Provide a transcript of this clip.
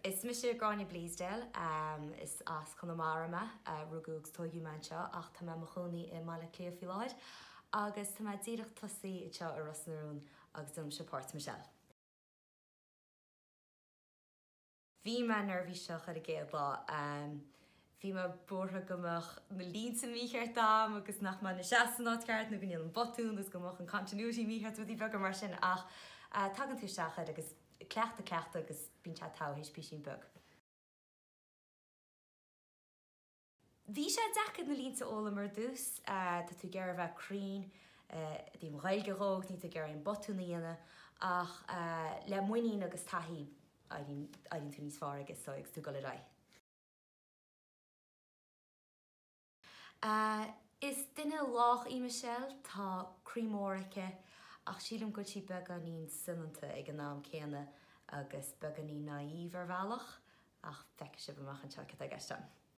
Is mise Gráinne Bleasdale, is as Conamara mé, rugadh agus tóigeadh mé anseo ach tá mé i mo chónaí i mBaile Átha Cliath faoi láthair agus tá mé díreach tosaí anseo i Ros na Rún agus déanaimse páirt Michelle. Bhí mé neirbhíseach ar an gcéad lá. Bhí mé buartha go mbeadh na línte mícheart a'm agus nach mbeadh na seasamh san áit ceart nó go ndéanfainn botún agus go mbeadh an continuity mícheart, rudaí beaga mar sin ach tagann tú isteach air agus cleachtadh, cleachtadh agus bíonn sé togha théis písín beag. Bhí sé deacair na línte a fhoghlaim ar dtús, tá tú ag iarraidh a bheith cruinn i dtaobh an Ghaeilge dhó agus níl tú ag iarraidh aon botún a dhéanamh ach le muinín agus taithí éiríonn éiríonn tú níos fearr aige is dóigh agus tú ag dul ar aghaidh. Is duine lách í Michelle, tá croí mór aici ach sílim go bhfuil sí beagáinín soineanta ag an am céanna agus beagáinín naive ar bhealach ach feicfidh sibh amach anseo cad tá i gceist agam.